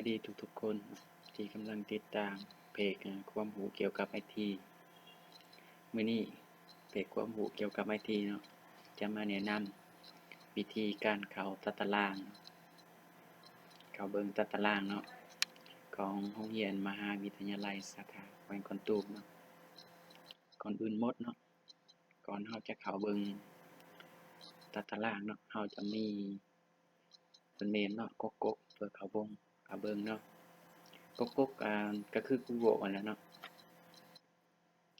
ດີທຸກໆຄົນທີ່ກຳລັງຕິດຕາມເພຈຄວາມຮູ້ກ່ຽວກັບໄອທີ. ມື້ນີ້ເພຈຄວາມຮູ້ກ່ຽວກັບໄອທີເນາະ ຈະມາແນະນຳວິທີການເຂົ້າຕາຕະລາງ, ເຂົ້າເບິ່ງຕາຕະລາງເນາະ ຂອງໂຮງຮຽນມະຫາວິທະຍາໄລສາຂາແຂວງຄອນຕູມເນາະ. ກ່ອນອື່ນໝົດເນາະ ກ່ອນເຮົາຈະເຂົ້າເບິ່ງຕາຕະລາງເນາະ ເຮົາຈະມີ ເປັນເມນເນາະ ກົກໆ ເພື່ອເຂົ້າເບິ່ງ ເຂົ້າເບິ່ງເນາະ. ກົກໆ ອ່າ ກໍຄື Google ຫັ້ນແຫຼະເນາະ.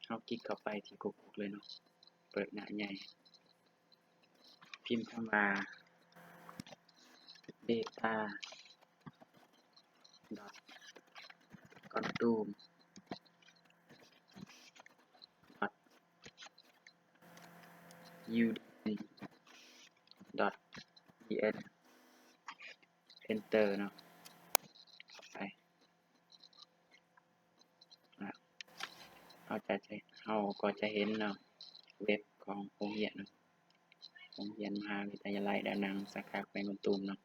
ເຮົາຄລິກເຂົ້າໄປທີ່ກົກໆເລີຍເນາະ ເປີດໜ້າໃຫຍ່ ພິມຄຳວ່າ beta dot kontum dot udn dot vn enter ເນາະ ເຂົ້າໄປ ເຮົາຈະ ເຮົາກໍຈະເຫັນເນາະ ເວັບຂອງໂຮງຮຽນເນາະ ໂຮງຮຽນມະຫາວິທະຍາໄລດານັງ ສາຂາແຂວງຄອນຕູມເນາະ.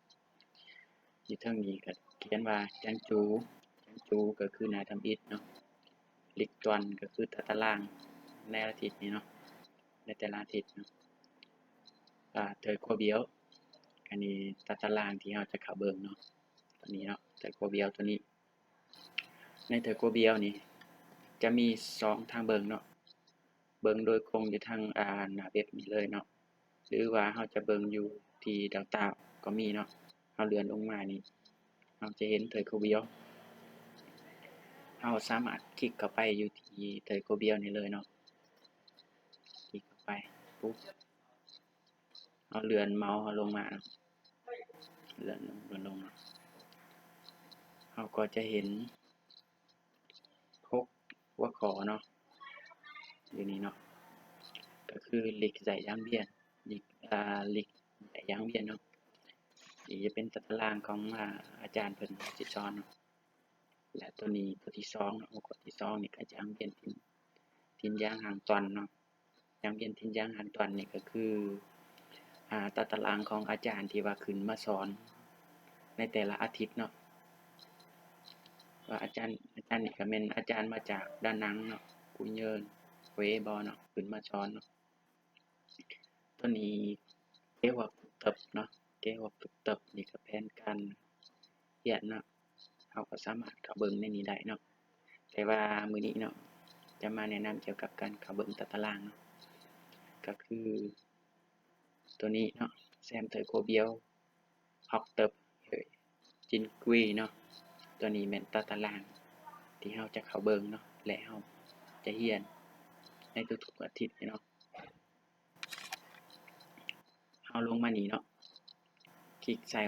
ຢູ່ເທິງນີ້ກໍຂຽນວ່າ ຈັນຈູ, ຈັນຈູກໍຄືໜ້າທຳອິດເນາະ, ລິກຕວນກໍຄືຕາຕະລາງໃນອາທິດນີ້ເນາະ ໃນແຕ່ລະອາທິດເນາະ. ອາ ເທີກົວບຽວ ອັນນີ້ຕາຕະລາງທີ່ເຮົາຈະເຂົ້າເບິ່ງເນາະ ຕົວນີ້ເນາະ ເທີກົວບຽວຕົວນີ້. ໃນເທີກົວບຽວນີ້ຈະມີສອງທາງເບິ່ງເນາະ ເບິ່ງໂດຍກົງຢູ່ທາງ ອາ ໜ້າເວັບນີ້ເລີຍເນາະ ຫຼືວ່າເຮົາຈະເບິ່ງຢູ່ທີ່ດາວຕາວກໍມີເນາະ. ເຮົາເລື່ອນລົງມານີ້ ເຮົາຈະເຫັນເທີກົວບຽວ ເຮົາສາມາດຄລິກເຂົ້າໄປຢູ່ທີ່ເທີກົວບຽວນີ້ເລີຍເນາະ. ຄລິກເຂົ້າໄປປຸບ ເຮົາເລື່ອນເມົາເຮົາລົງມາ ເລື່ອນລົງ ເລື່ອນລົງມາ ເຮົາກໍຈະເຫັນຫົກຫົວຂໍ້ເນາະ ຢູ່ນີ້ເນາະ ກໍຄືລິກໄດ້ຢ່າງວຽນ ລິກ ອາ ລິກໄດ້ຢ່າງວຽນເນາະ. ນີ້ຈະເປັນຕາຕະລາງຂອງ ອາ ອາຈານເພິ່ນຊິສອນເນາະ. ແລະ ຕົວນີ້ ຕົວທີສອງເນາະ ຫົວຂໍ້ທີສອງນີ້ກໍຢ່າງວຽນ ທິນຢ່າງຫ່າງຕອນເນາະ. ຢ່າງວຽນ ທິນຢ່າງຫ່າງຕອນນີ້ກໍຄື ອາ ຕາຕະລາງຂອງອາຈານທີ່ວ່າຂຶ້ນມາສອນໃນແຕ່ລະອາທິດເນາະ ວ່າອາຈານ ອາຈານນີ້ກໍແມ່ນອາຈານມາຈາກດານັງເນາະ ກຸເຍີນ ເວບໍເນາະ ຂຶ້ນມາສອນເນາະ. ຕົວນີ້ເກຫວກເຕີບເນາະ ເກຫວກເຕີບ ນີ້ກໍແຜນການຮຽນເນາະ ເຮົາກໍສາມາດເຂົ້າເບິ່ງໃນນີ້ໄດ້ເນາະ. ແຕ່ວ່າມື້ນີ້ເນາະ ຈະມາແນະນຳກ່ຽວກັບການເຂົ້າເບິ່ງຕາຕະລາງເນາະ ກໍຄືຕົວນີ້ເນາະ ແຊມເທີໂຄບຽວ ອອກເຕີບ ຈິນກວີເນາະ. ຕົວນີ້ແມ່ນຕາຕະລາງທີ່ເຮົາຈະເຂົ້າເບິ່ງເນາະ ແລະ ເຮົາຈະຮຽນໃນທຸກໆອາທິດເນາະ. ເຮົາລົງມານີ້ເນາະ ຄລິກໃສ່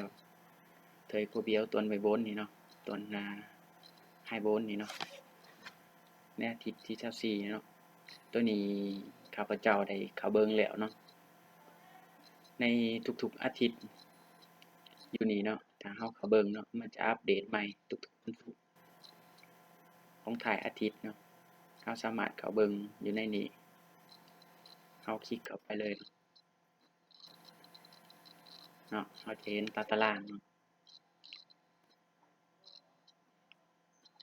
ເທີໂຄບຽວຕົວໄວໂບນນີ້ເນາະ ຕົວ ອາ ໄຮໂບນນີ້ເນາະ ໃນອາທິດທີຊາວສີ່ເນາະ. ຕົວນີ້ຂ້າພະເຈົ້າໄດ້ເຂົ້າເບິ່ງແລ້ວເນາະ ໃນທຸກໆອາທິດຢູ່ນີ້ເນາະ ຖ້າເຮົາເຂົ້າເບິ່ງເນາະ ມັນຈະອັບເດດໃໝ່ທຸກໆວັນສຸກຂອງທ້າຍອາທິດເນາະ. ເຮົາສາມາດເຂົ້າເບິ່ງຢູ່ໃນນີ້ ເຮົາຄລິກເຂົ້າໄປເລີຍ ເນາະ ເຮົາຈະເຫັນຕາຕະລາງເນາະ.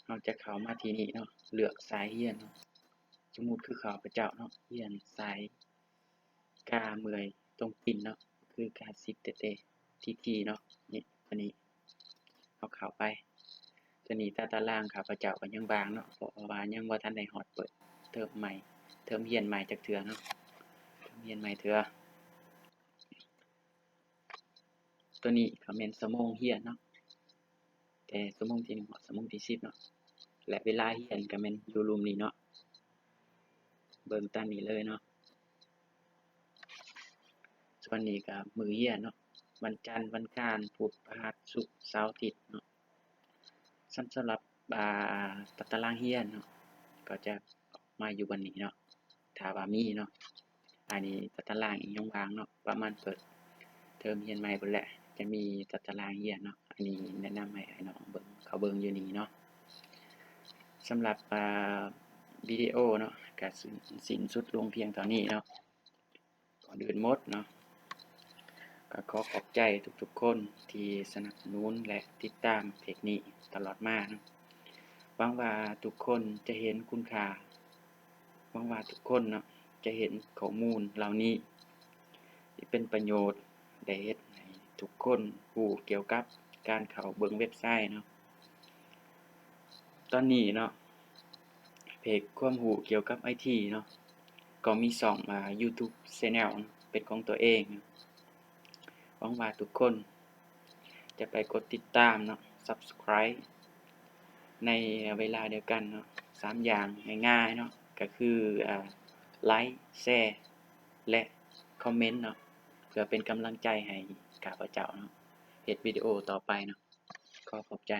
ເຮົາຈະເຂົ້າມາທີ່ນີ້ເນາະ ເລືອກສາຍຮຽນເນາະ. ສົມມຸດຄືຂ້າພະເຈົ້າເນາະ ຮຽນສາຍກາເມື່ອຍຕົງຕີນເນາະ ຄືກາຊິດແຕ່ໆ ທີໆເນາະ. ນີ້ ຕົວນີ້ ເຮົາເຂົ້າໄປ ຕົວນີ້ຕາຕະລາງຂ້າພະເຈົ້າກໍຍັງວ່າງເນາະ ເພາະວ່າຍັງບໍ່ທັນໄດ້ຮອດເປີດເທີມໃໝ່ ເທີມຮຽນໃໝ່ຈັກເທື່ອເນາະ ເທີມຮຽນໃໝ່ເທື່ອ. ຕົວນີ້ກໍແມ່ນຊົ່ວໂມງຮຽນເນາະ ແຕ່ຊົ່ວໂມງທີໜຶ່ງຮອດຊົ່ວໂມງທີສິບເນາະ ແລະ ເວລາຮຽນກໍແມ່ນຢູ່ລຸ່ມນີ້ເນາະ ເບິ່ງຕາມນີ້ເລີຍເນາະ. ສ່ວນນີ້ກໍມື້ຮຽນເນາະ ວັນຈັນ ວັນຄານ ພຸດ ພະຫັດ ສຸກ ເສົາ ອາທິດເນາະ. ສຳ ສຳລັບ ອາ ຕາຕະລາງຮຽນເນາະ ກໍຈະອອກມາຢູ່ບ່ອນນີ້ເນາະ ຖ້າວ່າມີເນາະ. ອັນນີ້ຕາຕະລາງອີ່ຫຍັງວ່າງເນາະ ປະມານເປີດເທີມຮຽນໃໝ່ພຸ້ນແຫຼະ ຈະມີຕາຕະລາງຮຽນເນາະ. ອັນນີ້ແນະນຳໃຫ້ອ້າຍນ້ອງເບິ່ງ ເຂົ້າເບິ່ງຢູ່ນີ້ເນາະ. ສຳລັບ ອາ ວິດີໂອເນາະ ກະສິ້ນ ສິ້ນສຸດລົງພຽງເທົ່ານີ້ເນາະ. ກ່ອນອື່ນໝົດເນາະ ກໍຂໍຂອບໃຈທຸກໆຄົນທີ່ສະໜັບສະໜູນ ແລະ ຕິດຕາມເພຈນີ້ຕະຫຼອດມາເນາະ. ຫວັງວ່າທຸກຄົນຈະເຫັນຄຸນຄ່າ, ຫວັງວ່າທຸກຄົນເນາະ ຈະເຫັນຂໍ້ມູນເຫຼົ່ານີ້ທີ່ເປັນປະໂຫຍດ ໄດ້ເຮັດໃຫ້ທຸກຄົນຮູ້ກ່ຽວກັບການເຂົ້າເບິ່ງເວັບໄຊເນາະ. ຕອນນີ້ເນາະ ເພຈຄວາມຮູ້ກ່ຽວກັບໄອທີເນາະ ກໍມີຊ່ອງ ອາ YouTube Channel ເນາະ ເປັນຂອງຕົວເອງ. ຫວັງວ່າທຸກຄົນຈະໄປກົດຕິດຕາມເນາະ Subscribe ໃນເວລາດຽວກັນເນາະ. ສາມຢ່າງງ່າຍໆເນາະ ກໍຄື ອາ Like Share ແລະ Comment ເນາະ ເພື່ອເປັນກຳລັງໃຈໃຫ້ຂ້າພະເຈົ້າເນາະ ເຮັດວິດີໂອຕໍ່ໄປເນາະ. ຂໍຂອບໃຈ.